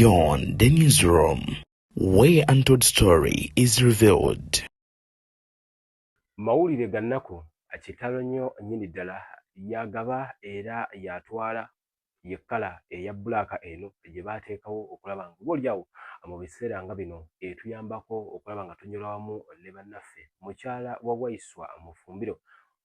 Beyond the Newsroom, where untold story is revealed. Mawulire ga nnaku, kitalo nnyo nnyini ddala. Y'agaba era y'atwala ye kkala eya bbulaaka eno gye baateekawo okulaba nga oboolyawo mu biseera nga bino etuyambako okulaba nga tunyolwa wamu ne bannaffe. Mukyala wa Waiswa Mufumbiro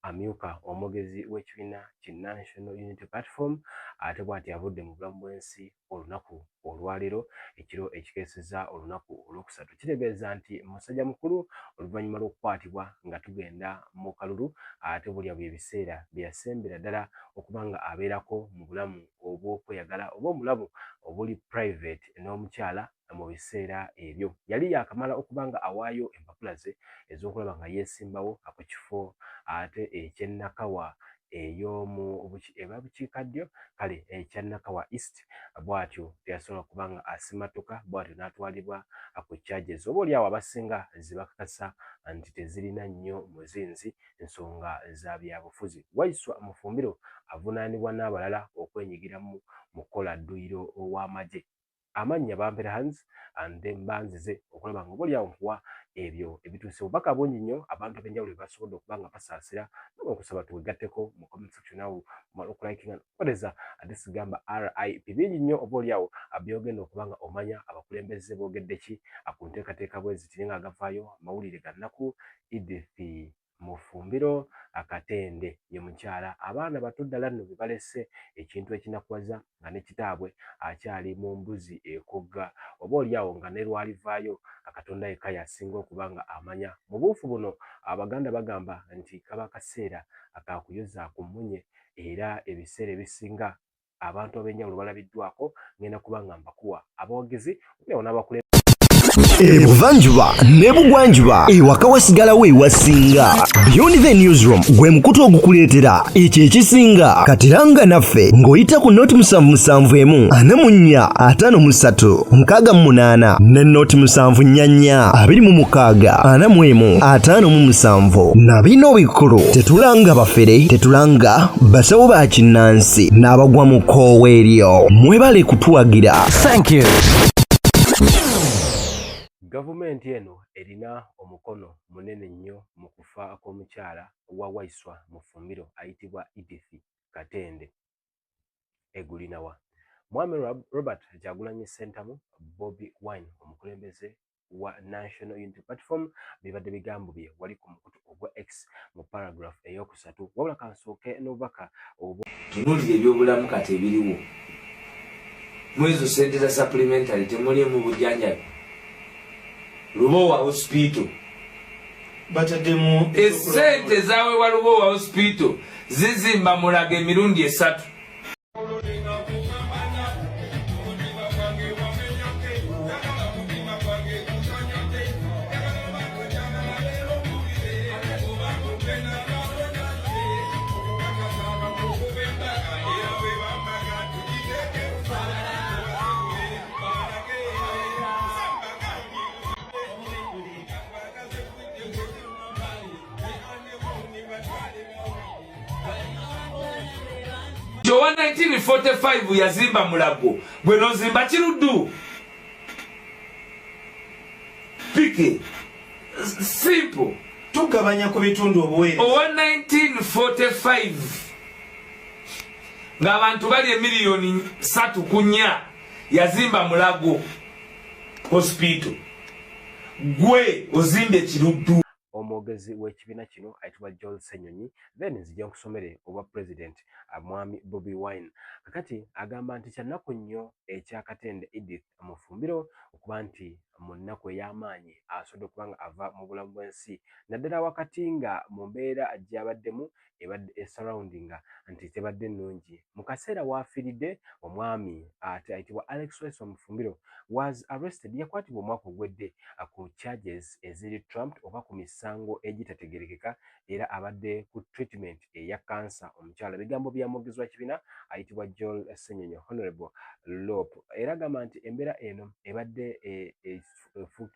amyuka omwogezi w'ekibiina ki National Unity Platform ate bw'ati avudde mu bulamu bw'ensi olunaku olwaleero ekiro ekikeesezza olunaku olwokusatu. Kitegeeza nti musajja mukulu oluvannyuma lw'okukwatibwa nga tugenda mu kalulu ate bulya bye biseera bye yasembera ddala okuba nga abeerako mu bulamu obw'okweyagala oba omulamu obuli private n'omukyala mu biseera ebyo. Yali yaakamala okuba nga awaayo empapula ze ez'okulaba nga yeesimbawo ku kifo ate eky'e Nakawa ey'omu eba bukiikaddyo kale ekya Nakawa East bw'atyo teyasobola kuba nga asimattuka bw'atyo n'atwalibwa ku charges oba oli awo abasinga ze bakakasa nti tezirina nnyo muzinzi nsonga za byabufuzi. Waiswa Mufumbiro avunaanibwa n'abalala okwenyigiramu mu kukola dduyiro w'amagye. Amannya bampera hands and then banzize okulaba nga obaolyawo nkuwa ebyo ebituuse. Obubaka bungi nnyo abantu ab'enjawulo bye basobodde okuba nga basaasira okusaba tuwegatteko mu comment section awo mala okulikinga nokukoleza ate sigamba RIP. Bingi nnyo oba oliawo byogenda okuba nga omanya abakulembeze boogedde ki ku nteekateeka bwe ziti naye nga agavaayo mawulire ga nnaku. Edith Mufumbiro Katende ye mukyala. Abaana bato ddala nno be balese ekintu ekinakuwaza nga ne kitaabwe akyali mu mbuzi ekogga oba oli awo nga ne lw'alivaayo Katonda yekka y'asinga okuba nga amanya. Mu buufu buno Abaganda bagamba nti kaba kaseera ka kuyoza ku mmunye era ebiseera ebisinga abantu ab'enjawulo balabiddwako ngenda kuba nga mbakuwa abawagizi okuyawo n'abakulembeze. Ebuvanjuba n'ebugwanjuba ewaka wasigalawo ewasinga. Beyond the Newsroom gwe mukutu ogukuleetera ekyo ekisinga. Katiranga naffe ng'oyita ku noti 771 44 53 68 ne noti 744 26 41 57. Na bino bikulu, tetulanga bafere, tetulanga basawo ba kinnansi n'abagwa mu kkoowa eryo. Mwebale kutuwagira. Thank you. Gavumenti eno erina omukono munene nnyo mu kufa kw'omukyala wa Waiswa Mufumbiro ayitibwa Edith Katende. Egulinawa? Mwami Robert Kyagulanyi Ssentamu, Bobi Wine, omukulembeze wa National Unity Platform, bibadde bigambo bye wali ku mukutu ogwa X mu paragraph eyokusatu. Wabula kansooke n'obubaka obwo. Tunuulira ebyobulamu kati ebiriwo. Mwezo sente za supplementary temuliimu bujjanjabi. Lubowa Hospital bataddemu esente zaweebwa Lubowa Hospital zizimba Mulago emirundi esatu. Owa 1945 yazimba Mulago, gwe nozimba Kiruddu. Pike simple. Tugabanya ku bitundu obuweereza. Owa 1945 ng'abantu bali emiliyoni 3 ku 4 yazimba Mulago Hospital, gwe ozimbye Kiruddu. Omwogezi w'ekibiina kino ayitibwa Joel Ssenyonyi, then nzija nkusomere obwa president mwami Bobi Wine. Kakati agamba nti kyannaku nnyo ekya Katende Edith Mufumbiro okuba nti mu nnaku ey'amaanyi asobodde okuba nga ava mu bulamu bw'ensi, naddala wakati nga mu mbeera gy'abaddemu ebadde esurroundinga nti tebadde nnungi. Mu kaseera w'afiiridde, omwami ate ayitibwa Alex Waiswa Mufumbiro was arrested, yakwatibwa omwaka oguwedde ku charges eziri trumped oba ku misango egitategeerekeka era abadde ku treatment eya kansa omukyala. Bigambo bya mwogezi wa kibiina ayitibwa Joel Ssenyonyi, Honorable Lop, era agamba nti embeera eno ebadde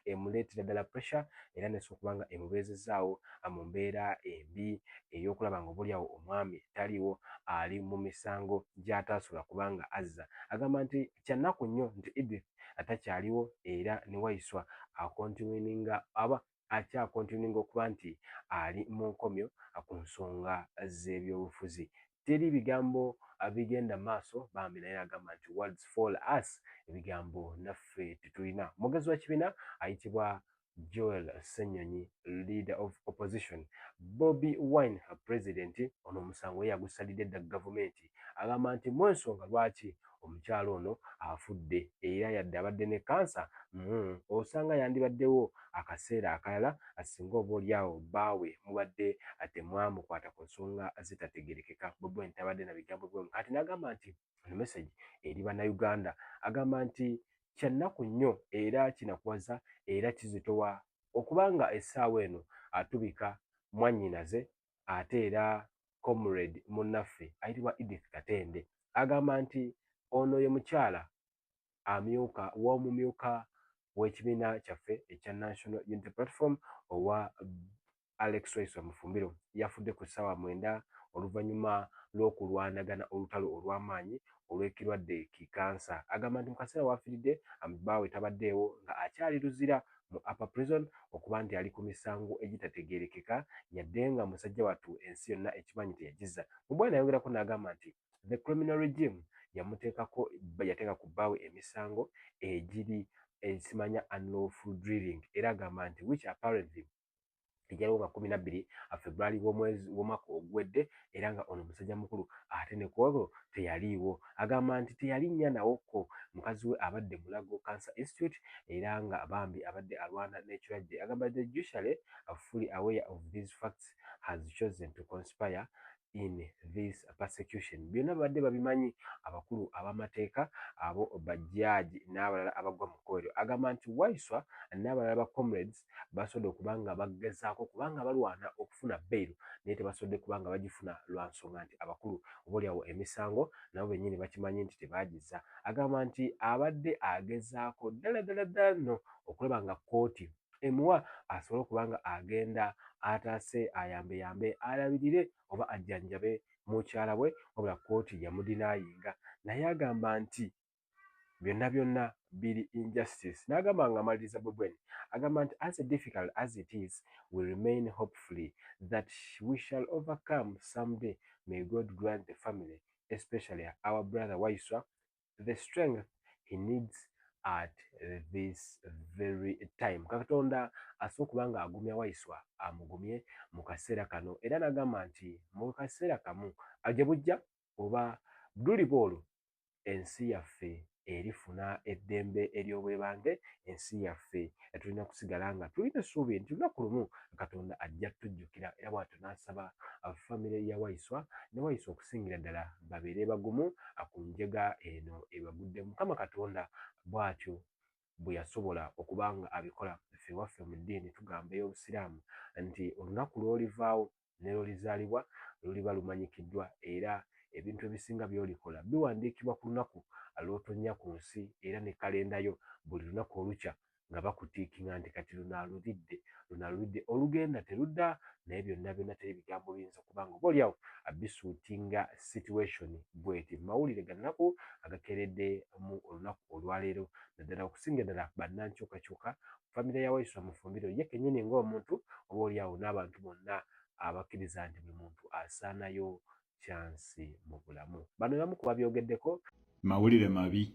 emuleetera ddala pressure era nesobola okuba nga emubeezezaawo mu mbeera embi ey'okulaba nga oboolyawo omwami taliiwo ali mu misango gy'ataasobola kubanga azza. Agamba nti kyannaku nnyo nti Edith takyaliwo era ne Waiswa akontinuinga aba akyakontinuinga okuba nti ali mu nkomyo ku nsonga z'ebyobufuzi. Teri bigambo bigenda maaso bambi naye agamba nti words fall us ebigambo naffe tetulina. Omwogezi wa kibiina ayitibwa Joel Ssenyonyi leader of opposition Bobi Wine president ono omusango ye yagusalidde dda gavumenti agamba nti mu ensonga lwaki omukyala ono afudde era yadde abadde ne kansa mm, osanga yandibaddewo akaseera akalala singa oba olyawo bbaawe mubadde temwamukwata ku nsonga zitategerekeka. Bobi Wine tabadde na bigambo bwemu kati n'agamba nti eno message eri bannayuganda agamba nti kyannaku nnyo era kinakuwaza era kizitowa okuba nga essaawa eno atubika mwannyinaze ate era comrade munnaffe ayitibwa Edith Katende agamba nti ono ye mukyala amyuka w'omumyuka w'ekibiina kyaffe ekya National Unity Platform owa Alex Waiswa Mufumbiro yafudde ku ssaawa mwenda oluvannyuma lw'okulwanagana olutalo olw'amaanyi olw'ekirwadde ki kansa. Agamba nti mu kaseera w'afiiridde bbaawe tabaddeewo nga akyali Luzira mu Upper Prison okuba nti ali ku misango egitategeerekeka yadde nga musajja wattu ensi yonna ekimanyi teyagizza. Mubwana ayongerako n'agamba nti the criminal regime yamuteekako yateeka ku bbaawe emisango egiri esimanya unlawful drilling era agamba nti which apparently ejaliwo nga 12 February w'omwezi w'omwaka oguwedde era nga ono musajja mukulu ate ne ku olwo teyaliiwo. Agamba nti teyalinnya nawo ko mukazi we abadde Mulago Cancer Institute era nga bambi abadde alwana n'ekirwadde. Agamba the judiciary fully aware of these facts has chosen to conspire in this persecution. Byonna babadde babimanyi abakulu ab'amateeka abo bajjaaji n'abalala abagwa mu kkoero. Agamba nti Waiswa n'abalala ba comrades basobodde okuba nga bagezaako kubanga balwana okufuna bail naye tebasobodde kuba nga bagifuna lwa nsonga nti abakulu oboolyawo emisango nabo bennyini bakimanyi nti tebaagizza. Agamba nti abadde agezaako ddala ddala ddala nno okulaba nga kkooti emuwa asobole okuba nga agenda ataase ayambeyambe alabirire oba ajjanjabe mukyala we wabula kkooti yamudinayinga naye agamba nti byonna byonna biri injustice. N'agamba nga amaliriza Bobi Wine agamba nti as difficult as it is we remain hopefully that we shall overcome someday. May God grant the family, especially our brother Waiswa, the strength he needs at this very time. Katonda asobola okuba nga agumya Waiswa amugumye mu kaseera kano era n'agamba nti mu kaseera kamu gye bujja oba luliba olwo ensi yaffe erifuna eddembe ery'obwebange. Ensi yaffe tulina kusigala nga tulina essuubi nti lunaku lumu Katonda ajja tujjukira era bw'atyo n'asaba famire ya Waiswa ne Waiswa okusingira ddala babeere bagumu ku njega eno ebaguddemu. Mukama Katonda bw'atyo bwe yasobola okuba nga abikola. Ffe ewaffe mu ddiini tugamba ey'Obusiraamu nti olunaku lw'olivaawo ne lw'olizaalibwa luliba lumanyikiddwa era ebintu ebisinga by'olikola biwandiikibwa ku lunaku lw'otonnya ku nsi era ne kalenda yo buli lunaku olukya nga bakutiikinga nti kati luno alulidde luno alulidde olugenda terudda naye byonna byonna teri bigambo biyinza kuba nga oboolyawo bisuutinga situation bweti. Mawulire ga nnaku agakeeredde mu olunaku olwaleero naddala okusinga ddala bannankyukakyuka famire ya Waiswa Mufumbiro ye kennyini ng'omuntu oba olyawo n'abantu bonna abakkiriza nti buli muntu asaanayo kyansi mu bulamu. Bano bamu ku babyogeddeko. Mawulire mabi,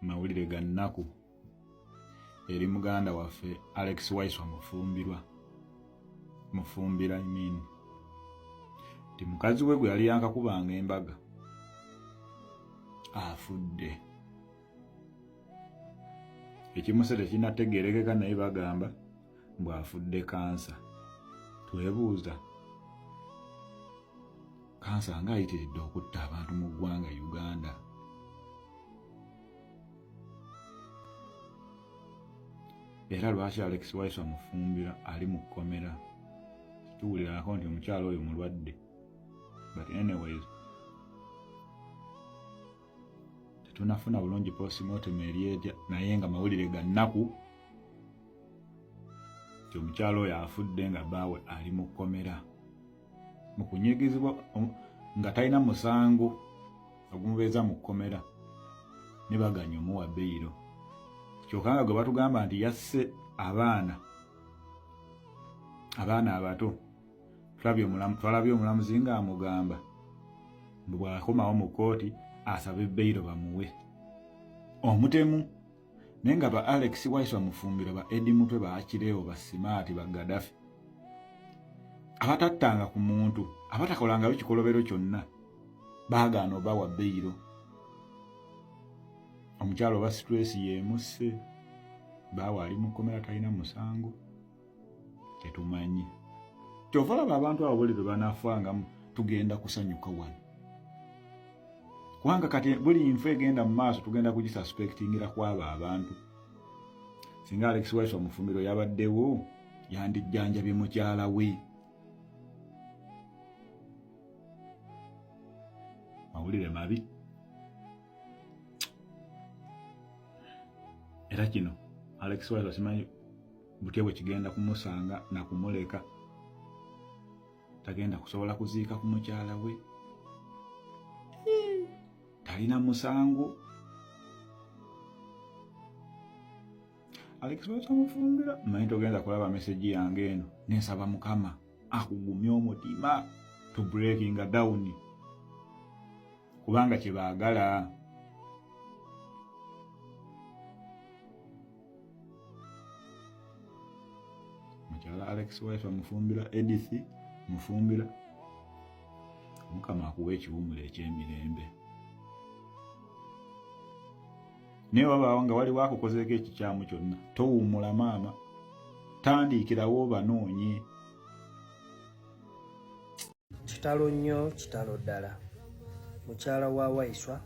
mawulire ga nnaku eri muganda waffe Alex Waiswa Mufumbirwa, Mufumbira I mean, nti mukazi we gwe yali yankakubanga embaga afudde. Ekimuse tekinategeerekeka naye bagamba mbu afudde kansa. Twebuuza kansa nga ayitiridde okutta abantu mu ggwanga Uganda. Era lwaki Alex Waiswa Mufumbiro ali mu kkomera? Tuwulirako nti omukyala oyo mulwadde, but anyways tetunafuna bulungi postmortem eri etya, naye nga mawulire ga nnaku. Nti omukyala oyo afudde nga bbaawe ali mu kkomera mu kunyigizibwa nga talina musango ogumubeeza mu kkomera ne baganya omuwa beyiro kyokka nga gwe batugamba nti yasse abaana abaana abato twalabye omulamuzi ng'amugamba mbu bw'akomawo mu kkooti asabe beyiro bamuwe omutemu naye nga ba Alex Waiswa Mufumbiro ba Eddie Mutwe ba Achileo ba Simaati ba Gaddafi abatattanga ku muntu abatakolangayo kikolobero kyonna baagaana obawa beyiro omukyalo oba stress yemusse baawe ali mu kkomera talina musango tetumanyi kyova olaba abantu abo buli lwe banafa nga tugenda kusanyuka wano kubanga kati buli nfa egenda mu maaso tugenda kugisuspectingira kwabo abantu singa Alex Wise omufumbiro yabaddewo yandijjanjabye mukyala we mawulire mabi era kino Alex Wise simanyi butya bwe kigenda kumusanga na kumuleka tagenda kusobola kuziika ku mukyala we talina musango Alex Wesa Mufumbira manyi togenda kulaba meseji yange eno nensaba mukama akugumye omutima to breaking down kubanga kyebaagala mukyala Alex Wife Mufumbira Edith Mufumbira mukama akuwa ekiwumulo eky'emirembe naye wabaawo nga waliwo akukozeeko ekikyamu kyonna towummula maama tandiikirawo obanoonye Kitalo nnyo kitalo ddala. Mukyala wa Waiswa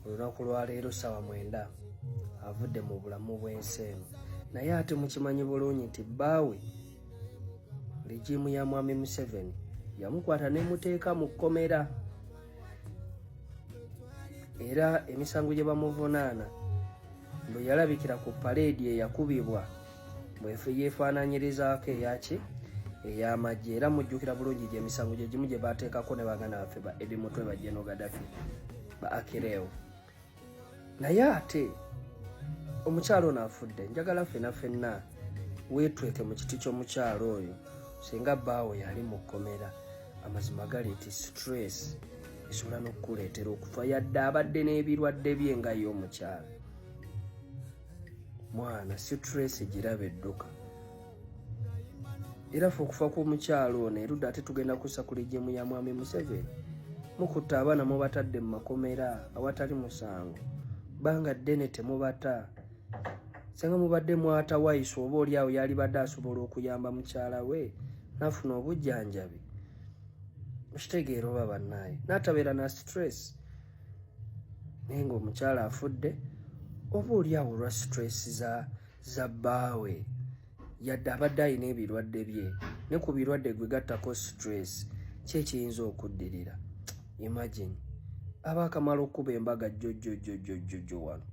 olunaku lwaleero ssaawa mwenda avudde mu bulamu bw'ensi eno naye ate mukimanyi bulungi nti bbaawe lijiimu ya mwami Museveni yamukwata nemuteeka mu kkomera era emisango gye bamuvunaana mbu yalabikira ku paleedi eyakubibwa bwefe yeefaananyirizaako eyaki ey'amagye era mujjukira bulungi gye emisango gye gimu gye baateekako ne baganda baffe ba Eddie Mutwe ba General Gaddafi ba Akireo naye ate omukyalo ono afudde njagala ffena ffenna weetweke mu kiti ky'omukyalo oyo singa bbaawo yali mu kkomera amazima gali nti stress esobola n'okukuleetera okufa yadde abadde n'ebirwadde bye nga ye omukyala mwana stress giraba edduka era fe okufa kw'omukyalo ono erudda ate tugenda kussa ku lijimu ya mwami Museveni mukutta abaana mubatadde mu makomera awatali musango banga ddene temubata senga mubadde mwata wayiso oba oli awo yalibadde asobola okuyamba mukyala we nafuna obujjanjabi okitegeera oba bannaaye n'atabeera na stress naye ng'omukyala afudde oba oli awo olwa stress za za bbaawe yadde abadde alina ebirwadde bye ne ku birwadde gwe gattako stress ki ekiyinza okuddirira imagine aba akamala okukuba embaga jjojjojjojjojjo wano